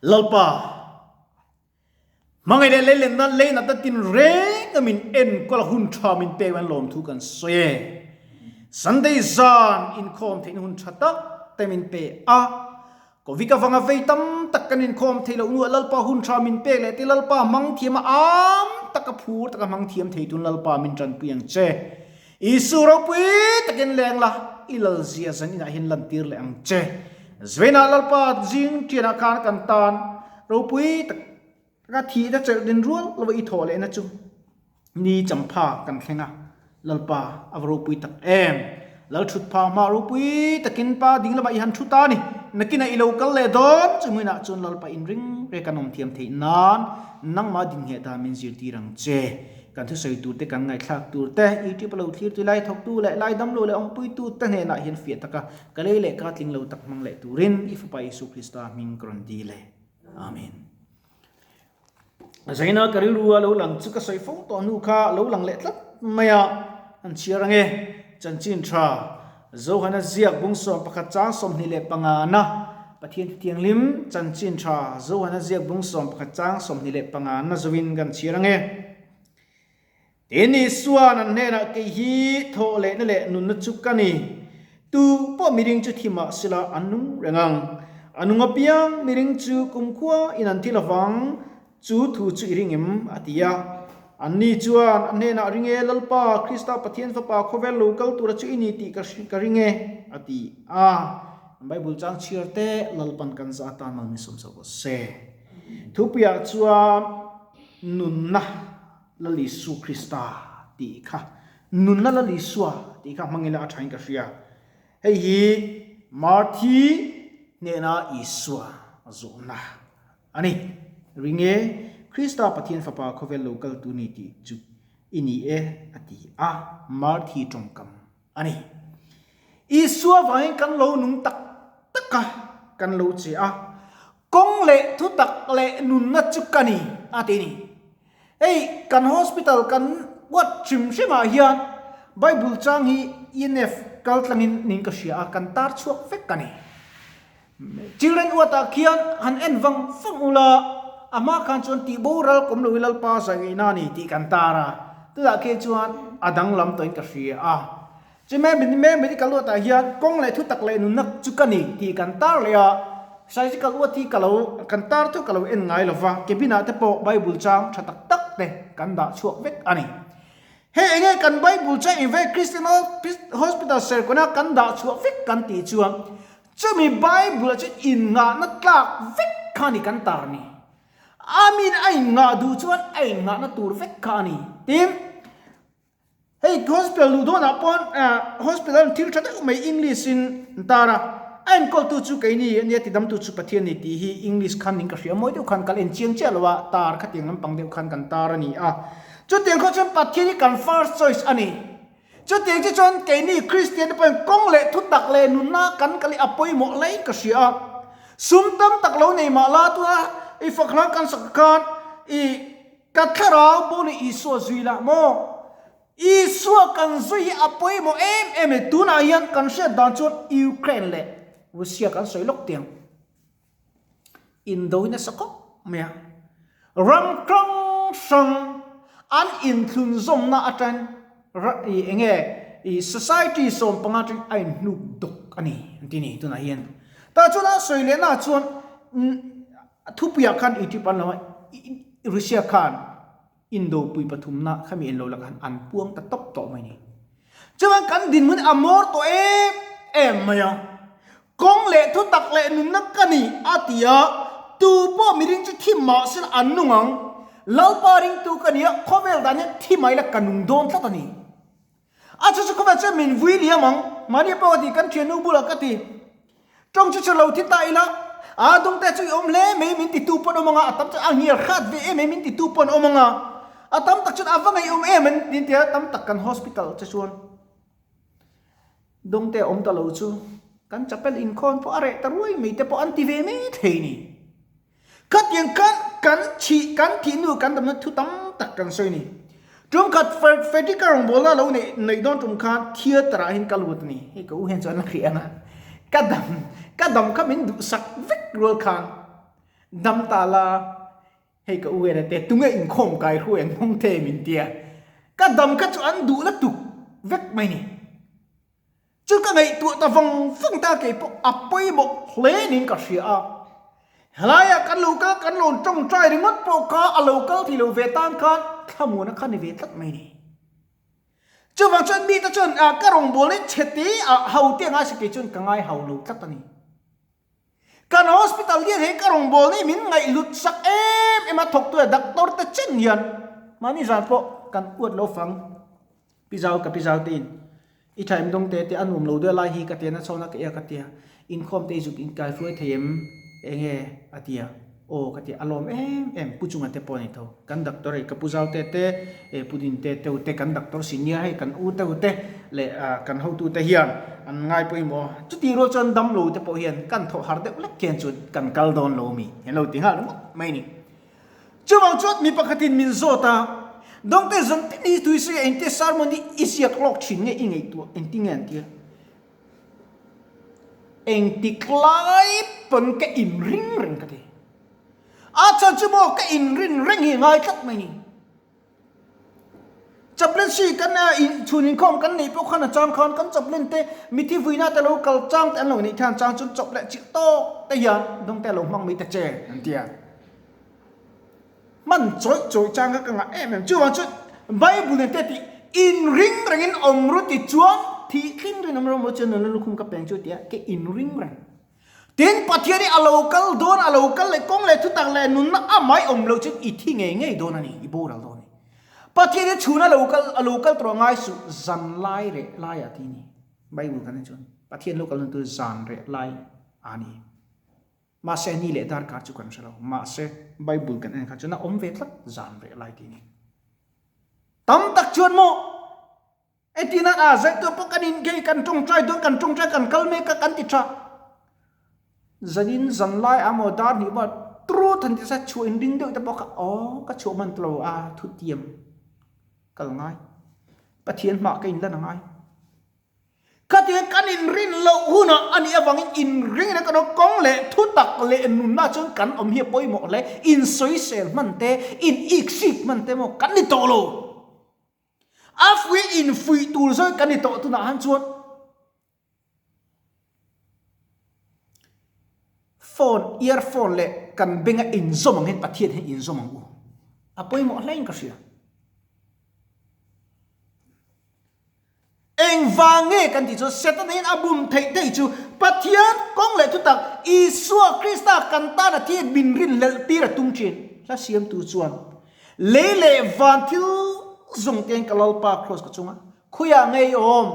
Lalpa, hmangaih leh leilenna leinat na tin reng a min enkawl a hun tha min pek an lawmthu kan sawi e. Sunday zan inkhawm theihna hun tha tak te min pe a. Covid avanga vei tam tak kan inkhawm theih loh hnuah Lalpa hun tha min pek leh te Lalpa hmang thiam a am taka phur taka hmang thiam thei tun Lalpa min tanpui ang che. Isu ropui takin leng la, i lal zia zan inah hian lantir leh ang che. Zvenah Lalpa zing ṭianah khan kan tan ropui tak taka thihna chelh din rual lova i thawh lehna chu ni champha kan thleng a, Lalpa a va ropui tak em! Lal ṭhut phang hma ropui takin pa ding lamah i han ṭhu ta a ni. Nakinah i lo kal leh dawn chu hmunah chuan Lalpa inring rek an awm thiam theih nan nangmah dingheh dan min zirtir ang che. Kan thusawi tur te, kan ngaihthlak tur te, YouTube a lo thlirtu lai thawktu leh lai damlo leh awmpuitu te hnenah hian fiah taka ka lei leh ka tling lo tak hmang leh turin i Fapa Isu Krista hming ka rawn dil e. Amen. Zaina ka rilru a lo lang chu ka sawi fo tawh hnu kha lo lang leh tlat mai a, an chhiar ange. Chanchin tha, Johana ziak bung 11 chang 25 na, Pathian Thuthianghlim chanchin tha, Johana ziak bung 11 chang 25 na zoin kan chhiar ange. Tin, Isua'n an hnenah, Kei hi thawh lehna leh nunna chu ka ni. Tu pawh miring chu thi mah sela an nung reng ang. A nung apiang miring chu kumkhua in an thi lovang, chu thu chu i ring em? a ti a. Anni chuan a hnenah, Ring e, Lalpa, Krista Pathian Fapa khawvel lo kal tura chu i ni tih ka ring e, a ti a. Bible chang chhiar te Lalpan kan zah atan mal min sawm chauh rawh se. Thupuiah chuan nunna. Lal Isu Krista tih kha nunna Lal Isua tih kha hmang ila a thain ka hria. Hei hi Marthi hnena Isua zawhna a ni. Ring e, Krista Pathian Fapa khawvel lo kal tu ni tih chu i ni e a ti a, Marthi tawngkam a ni. Isua vangin kan lo nung tak tak a, kan lo che a, kawng leh thutak leh nunna chu ka ni a ti ni. Hei kan hospital kan uat hrim hrim ah hian Bible chang hi INF kal tlangin nin ka hria a, kan tar chhuak vek a ni. Children uat ah khian han en vang vang ula, a hma khan chuan tih boral kawm lo i Lalpa zaingeihna a ni tih kan tar a, tunah khian chuan a danglam tawhin ka hria a. Chumi medical uat ah hian kawng leh thutak leh nunna chu ka ni tih kan tar leh a, surgical uat hi ka lo kan tar chu ka lo en ngai lo va, cabin ah te pawh Bible chang tha tak tak te kan dah chhuak vek a ni. Hei enge kan Bible chang in ve Christian Hospital Serkawna kan dah chhuah vek kan tih chuan chumi Bible ah chuan inngahna tlak vek kha a ni kan tar ni. Amin a inngah duh chuan a inngahna tur vek kha a ni. Tin. Hei hospital luh dawnah pawn hospital thil tha deuh mai English in an tar a, a enkawltu chu keini ania tidamtu chu Pathian ni tih hi English khan ning ka hria mawi deuh khan kal en chiang chiah lo a, tar khatiang lampang deuh khan kan tar a ni a. Chutiang khaw chuan Pathian hi kan first choice a ni. Chutiang chu chuan keini Kristian te pawhin kawng leh thutak leh nunna kan kal hi a pawimawh hle in ka hria a. Sum tam tak lo nei mah la tuna i fakhla kan sak khan i Ka thlarau pawh nih Isua zui lah maw? Isua kan zui hi a pawimawh em em e. Tunah hian kan hriat dan chuan Ukraine leh Russia kan sawi lawk tiang. Indo hi nasa khawp mai a. Ram hrang hrang an inthlunzawmna atang i enge i society 15 atang a inhnuk dawk a ni an ti ni tunah hian. Tah chuan a sawi lehna chuan Thupuiah khan YouTube an lo a, Russia khan Indo pui pathumna khami en lo la khan an puang ta tawp tawh mai ni. Chuan kan dinhmun a mawr tawh em em mai a, kawng leh thutak leh nunna ka ni a ti a, tu pawh miring chu thi mah sela an nung ang, Lalpa ringtu ka ni a, khawvel dan hian thi mai la ka nung dawn tlat a ni. A chu chu khawvel chuan min vui liam ang, mahni pawh ka ti, kan thiannu bulah ka ti. Tawng chu chu lo thi ta ila, a dungte chu i awm hle mai min titu pawn awm anga, a tam chuan a ngial hrat ve em mai min titu pawn awm anga, a tam tak chuan a va ngaihawm em an ti tia tam tak kan hospital che chuan dungte awm ta lo chu kan chapel inkhawm pawh a reh ta ruai mai te pawh an ti ve mai thei ni. Khatiang khan kan thih kan thih hnu kan damna thu tam tak kan sawi ni. Tum khat Frederick-a rawngbawlna lo neih neih dawn tum khan theatre ah hian ka lut a ni. Hei ka u hian chuan a hria ang a, ka dam ka dam kha min duhsak vek rual khan. Dam ta la, hei ka u ena te tunge inkhawm kai hruai an hmang the min tia. Ka dam kha chu an duh la tuk vek mai ni. Chu ka ngaihtuah ta vang vang ta kei pawh a pawimawh hle niin ka hria a. Helaiah kan lo kal kan lo tawngtai ringawt pawh kha a lo kal thei lo ve tan khan thlamuana kha ni ve tlat mai ni. Chuvang chuan mite chuan ka rawngbâwl hi chhe te ah ho te a ngai si kei chuan ka ngai hau lo tlat a ni. Kan hospital hian hei ka rawngbâwl hi min ngaihhlut sak em em a, thawktu leh doctor te chen hian mahni zan pawh kan uat lo fang. Pi Zau ka Pi Zau tein i thaim dawng te te a nuam lo deuh lai hi ka tia na chhawna ka ia ka tia inkhawm te i zuk inkai hruai thei em enge a tia aw ka tia a lawm em em Pu Chunga te pawh a ni tho kan doctor hei ka Pu Zau te te e Pu Din te teu te kan doctor senior hei kan u teu te leh kan hotu te hian an ngai pawimawh chuti rual chuan damlo te pawh hian kan thawh har deuh lek hian chuan kan kal dawn lo mi an lo ti nghal ringawt mai a ni. Chuvang chuan mi pakhatin min zawt a, Dawngte zawng te ni tui sawi a engte sermon hi i ziak lawk thin nge i ngaihtuah engti nge an tia? Engtik lai pawn ka inring reng ka ti. A chhan chu maw ka inrin reng hi ngai tlat mai ni. Chaplaincy kan chhun inkhawm kan neih pawh khan a chang khan kan chaplain te mithi vuina te lo kal chang te an lo neih thian chang chuan chawp leh chilh tawk te hian dawngte a lo hmang mai ta che an tia. Hman chawih chawih chang kha ka ngah em em. Chuvang chuan Bible nen te tih inring rengin awm ru ti chuan thih tling rin awm ru chuan nunna lukhum ka peng chu tia ke inring reng. Tin, Pathian hi a lo kal dawn, a lo kal leh kawng leh thutak leh nunna a mai awm loh chuan i thi ngei ngei dawn a ni, i boral dawn a ni. Pathian hi chhun a lo kal, a lo kal tawh ngai suh, zan lai reh laiah ti ni. Bible kan en chuan Pathian lo kal hun chu zan reh lai a ni. Mahse, ni leh darkar chu kan hre lo. Mahse, Bible kan en kha chuan a awm ve tlat zan reh lai ti ni. Tam tak chuan maw Entirna ah zaihtuah pawh kan in gei kan tawngtai dawn kan tawngtai kan kal mek a kan ti tha. Zanin zan lai ah maw dar hnih maw truth han ti sa chhuah in ring deuh te pawh kha aw ka chhuah hman ta lo a thutiam kal ngai. Pathian hmah ka in lan a ngai. Khatiang kan in rin loh hunah a nih avangin in ring in kan awm kawng leh thutak leh nunna chuan kan awm hi a pawimawh hle. In sawisel hman te, in iksik hman te maw kan ni tawh lo. A fuih in fuih tur zawk kan ni tawh tunah han chuan phone earphone leh kan benga inzawm ang hian Pathian hian inzawm ang u. A pawimawh hlein ka hria. Engvang nge kan tih chuan Setana hian a bum theih theih chu Pathian kawng leh thutak Isua Krista kan tan a thi min rinhlelh tir a tum thin. Hla siamtu chuan Lei leh van thil zawng te hian ka Lalpa Kraws ka chunga khawiah nge i awm?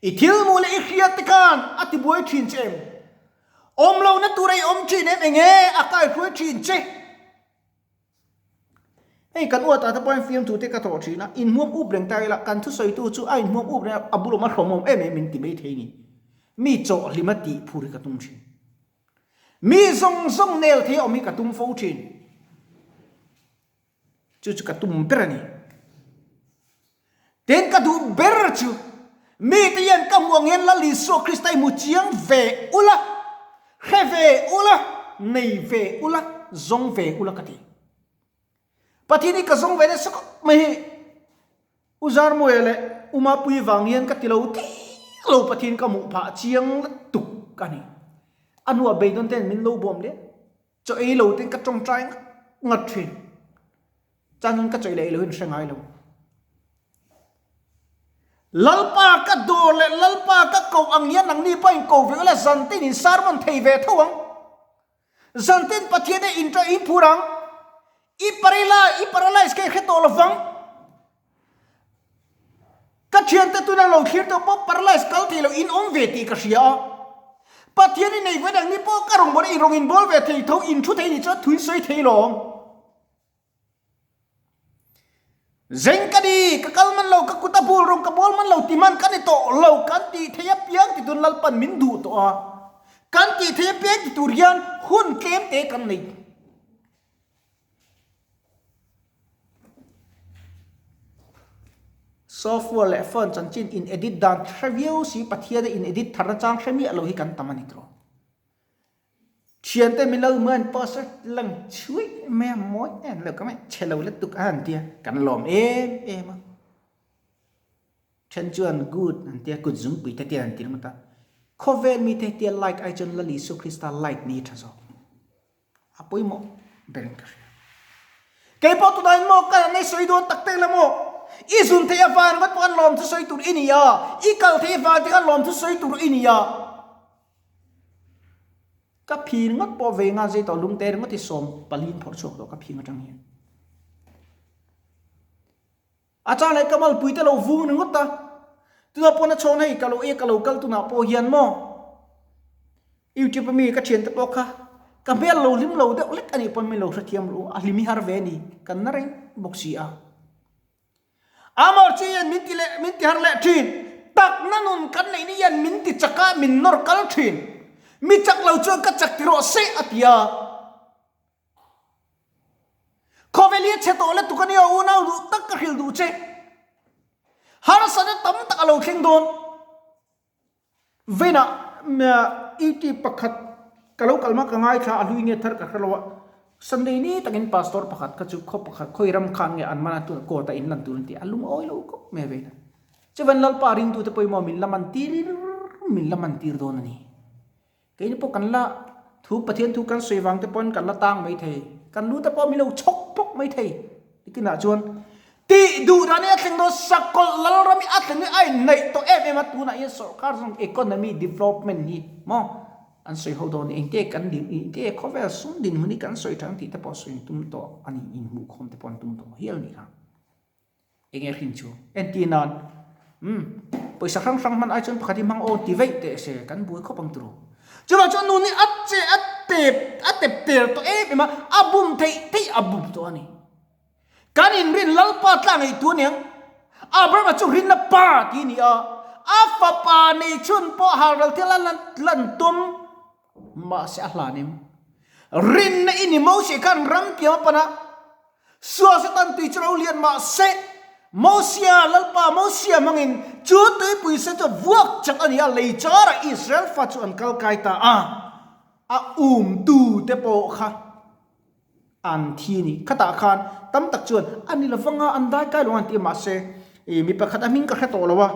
I thil hmuh leh i hriat te khan a ti buai thin che em? Awm lohna tura i awm thin em? Enge a kaihruai thin che? Hei kan uatah te pawhin fiamthu te ka thawh thin a, inhmuam up reng ta ila kan thusawitu chu a inhmuam up reng a, a bulawm a hrawmawm em em min ti mai thei ni. Mi chawhhlima tih phur hi ka tum thin. Mi zawng zawng nel thei a awm hi ka tum fo thin. Chu chu ka tum ber a ni. Tin ka duh ber chu mite hian ka hmuh ang hian Lal Isua Krista i hmu chiang ve ula, hre ve ula, nei ve ula, zawng ve ula ka ti. Pathian hi ka zawng ve nasa khawp mai hi. U Zarmawia leh U Mapuii vang hian ka ti lo thei lo Pathian ka hmuh phah chiang lutuk a ni. A hnuah beidawn ten min lo bawm leh chaw ei lo ten ka tawngtai ngat ngat thin. Chuan chuan ka chawi leh ei lo in hre ngai lo. Lalpa ka dawr leh Lalpa ka koh ang hian nangni pawh in ko ve ula zantin in sermon thei ve tho ang. Zantin Pathian e in in phur ang. I parila i paralyze kha i hre tawh lovang. Ka thiante tuna lo thlir tawh pawh paralyze kal thei lo in awm ve tih ka hria a. Pathian i nei ve nangni pawh ka rawn bawl a i rawn in bawl ve thei tho in thu thei ni chuan thu in sawi thei lawm. Zeng ka ni, ka kal man lo, ka kut a bul rawng ka bawl man lo ti man ka ni tawh lo, kan tih thei apiang ti tun Lalpan min duh tawh a, kan tih thei apiang ti tur hian hun tlem te kan nei. Software leh phone chanchin in edit dan hre viau si Pathian a in edit thar nachang hre miah lo hi kan tam a ni tawh. Thiante min lo hmuh post a lang chhuih mai a mawi em lo ka mai chhe lo lutuk a han tia kan lawm em em a. Then chuan good an tia kut zungpui te tia an ti ringawt a. Khawvel mite tia like ai chuan Lal Isua Krista like ni tha zawk. A pawimawh ber in ka hria. Kei pawh tunah in maw ka nei sawi dawn tak tak la maw? I zun theih avang ringawt pawh an lawm chu sawi tur i ni a, i kal theih avang te khan lawm chu sawi tur i ni a. Ka phi ringawt pawh ve nga zai tawh lungte ringawt hi sawm palin phawrh chhuak tawh ka phing atang hian. A chang leh ka malpui te lo vung ringawt a, tunah pawh na chhawn hei ka lo e ka lo kal tunah pawh hian maw YouTube a mi ka thian te pawh kha ka hmel lo hlim lo deuh lek a nih pawn min lo hrethiam ru a hlim hi har ve a ni kan na reng bawk si a. Amor chi hian min ti leh min ti har leh thin takna nun kan neih ni hian min ti chak a min nawr kal thin mi chak lo chuan ka chak ti rawh se a ti a. Khawvel hi a chhe tawh lutuk a nia unau duh tak ka hrilh duh che. Harsatna tam tak a lo thleng dawn. Vawiinah YouTube pakhat ka lo kalma ka ngaithla a hlui nge thar ka hre lo a. Sunday ni takin pastor pakhat kha chu khaw pakhat khawi ram khan nge an man a tuna court a inlan tur an ti a lungawi lo khawp mai a vawiinah. Chuvan Lalpa ringtute pawimawh min la man tir min la man tir dawn a ni. Keini pawh kan la thu Pathian thu kan sawi vang te pawhin kan la tang mai thei. Kan lu te pawh min lo chhawk phawk mai thei. Nikinah chuan tih duh dan hi a thleng dawn sakawlh lalram hi a thleng hi a inneih tawh em em a tunah hian sorkar zawng economy development hi maw an sawi ho dawn engte kan din engte khawvel sum dinhmun hi kan sawi tha ang tih te pawh sawi tum tawh a ni inhmuhkhawm te pawh an tum tawh hial a nih kha. Enge hrin chu? Entir nan, Umm, pawisa hrang hrang hman ai chuan pakhat hi hmang aw ti veih teh se, kan buai khawp ang turu. Chuvang chuan nu nih a che a tep a tep ter tawh em em a, a bum theih theih a bum tawh a ni. Kan inrin Lalpa tla ngei tu aniang, Abrahama chu rinna pa ti a ni a, a fapa nei chhun pawh halral thil a lan tum mahse a hlan em. Rinna i ni Moses khan ram tiam a pan a, Sual Satan tui chu ro lian mah se, Mosia, Lalpa Mosia hmangin chu tuipui sen chu vuak chak a ni a, lei charah Israel fa chu an kal kai ta a, a umtu te pawh kha an thi a ni. Khatah khan tam tak chuan a ni lovang a, an dai kai lo ang ti a, mahse mi pakhat a hming ka hre tawh lo a,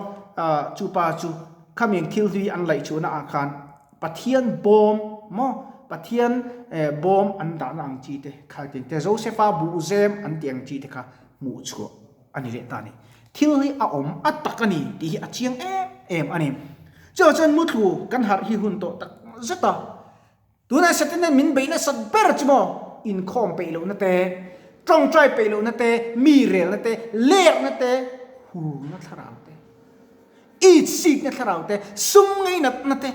chu pa chu khamiang thil hlui an laih chhuahna ah khan Pathian bawm maw Pathian bawm an dahna ang chi te kha tin te Josefa buhzem an tih ang chi te kha hmuh chhuah a ni leh ta a ni. Thil hi a awm a tak a ni tih hi a chiang em em a ni. Chuvang chuan muthlu kan harh hi hun tawh tak zet a. Tunah Satan-a min beih nasat ber chu maw inkhawm peih lohna te, tawngtai peih lohna te, mi relna te, lerhna te, hurna thlarau te. Itsikna thlarau te, sum ngeinatna te,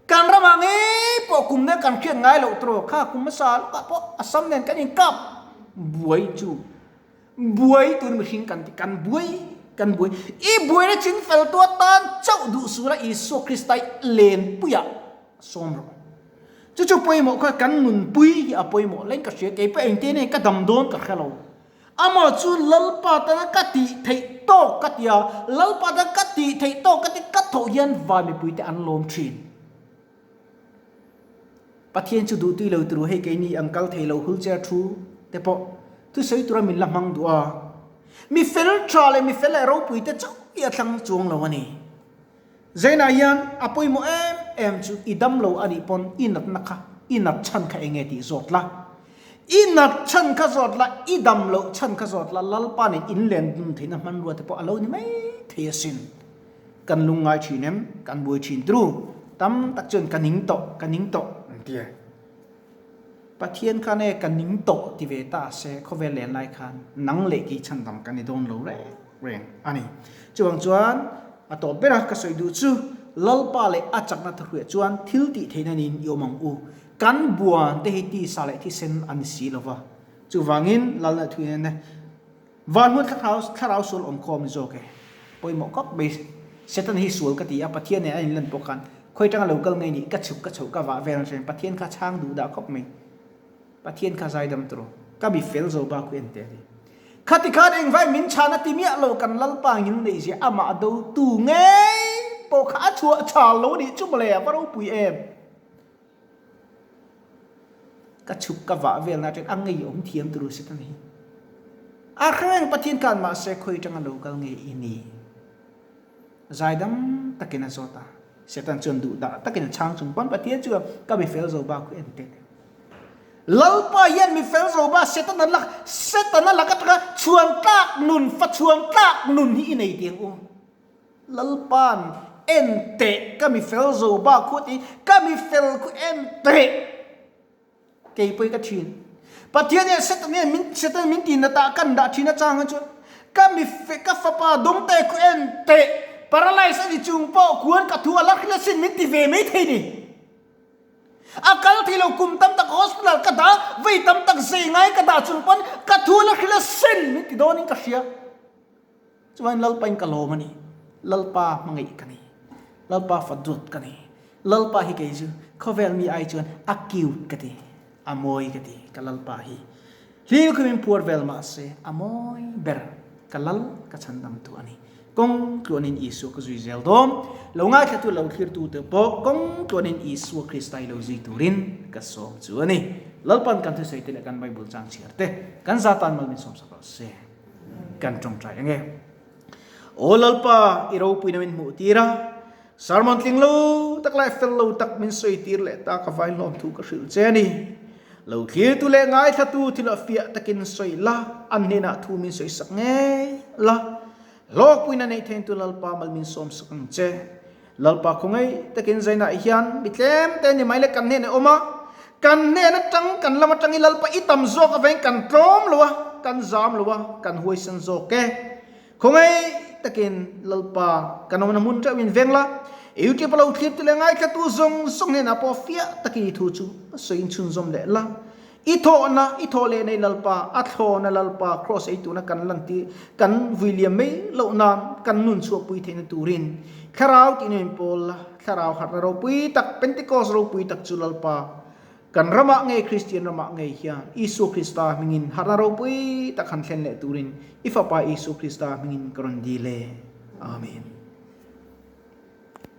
kan ramah ngei pawh kum nen kan hriat ngai loh tawh kha kum hmasa lawkah pawh Assam nen kan inkap buai chu buai tur mihring kan ti kan buai kan buai i buaina chin fel tu atan chauh duh sura Isua Krista i lenpuiah sawm rawh chu chu pawimawh kha kan nunpui hi a pawimawh leng ka hria kei pawh engtin nge ka dam dawn ka hre lo. Amah chu Lalpa tana ka tih theih tawk ka ti a, Lalpa tana ka tih theih tawk ka ti ka thawh hian vai mipuite an lawm thin. Pathian chu duhtui lo turu hei keini ang kal thei lo wheelchair thu te pawh thusawi tura min la hmang duh a, mi fel tha leh mi fel leh ropui te chauh hi a thlang chuang lo a ni. Zainah hian a pawimawh em em chu i dam lo a nih pawn i natna kha i nat chhan kha enge tih zawt la. I nat chhan kha zawt la, i dam loh chhan kha zawt la, Lalpa nen in len dun theihna hmanrua te pawh a lo ni mai thei asin. Kan lungngai thin em? Kan buai thin tru. Tam tak chuan ka ning tawh, ka ning tawh an ti a. Pathian khan e ka ning tawh ti ve ta se khawvel len lai khan nang leh kei chhandam kan ni dawn lo reng reng a ni. Chuvang chuan a tawp bera ka sawi duh chu Lalpa leh a chakna thahruiah chuan thil tih theihna niin i awm ang u. Kan buan te hi tisa leh thisen an ni si lova. Chuvangin Lalna thu hian van hmun thlarau thlarau sual awm khawm ni zawk e. Pawimawh khawp mai. Satan hi sual ka ti a, Pathian nen a inlan pawh khan khawi tanga lo kal ngei nih ka chhuk ka chhoh ka vah vel ang Pathian kha chhang duh dah khawp mai. Pathian kha zaidam tawh ka mi fel zo bak hu en teh a ti. Khati khan engvai min chhan a ti miah lo kan Lalpa ngil neih zia amah do tu ngei pawh kha a chhuah chhal lo nih chu mawle a va ropui em. Ka chhuk ka vah vel na ṭen a ngei awm thiam turu Satan hi. A hreng Pathian khan mahse khawi ṭanga lo kal nge i ni? Zaidam takin a zawt a. Satan chuan duhdah takin a chhang chung pawn Pathian chuan ka mi fel zo ba khu en teh. Lalpa hian mi fel zo ba Satan a lak Satan a lak atanga chhuan tlak nun fa chhuan tlak nun hi i nei tiang u. Lalpa'n en teh ka mi fel zo ba khu ti ka mi fel khu en teh kei pawh hi ka thin. Pathian hian Satan hian min Satan min ti nata kan dah thin achang hi chuan ka mi fe ka fapa dawng te khu en teh paralyze a ni chung pawh khuan ka thu a la hrilh asin min ti ve mai thei ni. A kal thei lo kum tam tak hospital ka dah vei tam tak zei ngai ka dah chung pawn ka thu la hrilh asin min ti dawnin ka hria. Chuan Lalpa in ka lawm a ni. Lalpa hmangaih ka ni. Lalpa fa duat ka ni. Lalpa hi kei chu khawvel mi ai chuan a cute ka ti. A mawi ka ti ka Lalpa hi. Hlim khumin puar vel mah se a mawi ber ka Lal ka chhandam tu a ni. Kawng tluanin Isua ka zui zel dawn. Lo ngaithlatu lo thlirtute pawh kawng tluanin Isua Krista i lo zui turin ka sawm chu a ni. Lalpan kan thusawi te leh kan Bible chang chhiar te kan za tan mal min sawmsak rawh se. Kan tawngtai ange. Aw Lalpa, i ropuina min hmuh tir a, sermon tling lo tak leh fel lo tak min sawi tir leh ta ka vai hlawm thu ka hrilh che a ni. Lo thlirtu leh ngaithlatu thil a fiah takin sawi la, an hnenah thu min sawi sak ngei la. Hlawkpuina neih theiin tu Lalpa mal min sawm sak ang che. Lalpa khawngaih takin zainah hian mi tlem te ni mai le kan hnen a awm a, kan hnen atang kan lam atangin Lalpa i tam zawk avangin kan tlawm lo a, kan zam lo a, kan huaisan zawk e. Khawngaih takin Lalpa kan awmna hmun theuhin veng la, YouTube a lo thlir tu leh ngaithla tu zawng zawng hnenah pawh fiah takin i thu chu sawiin chhunzawm leh la. I thawhna, i thawh leh nei Lalpa, a thlawna Lalpa, Kraws ei tuna kan lantir, kan vui liam mai loh nan, kan nun chhuahpui theihna turin, Thlarau tih nuin pawl la, Thlarau harhna ropui tak, Pentecost ropui tak chu Lalpa, kan ramah ngei Kristian ramah ngei hian Isua Krista hmingin harhna ropui tak han thlen leh turin i Fapa Isua Krista hmingin ka rawn dil e. Amen.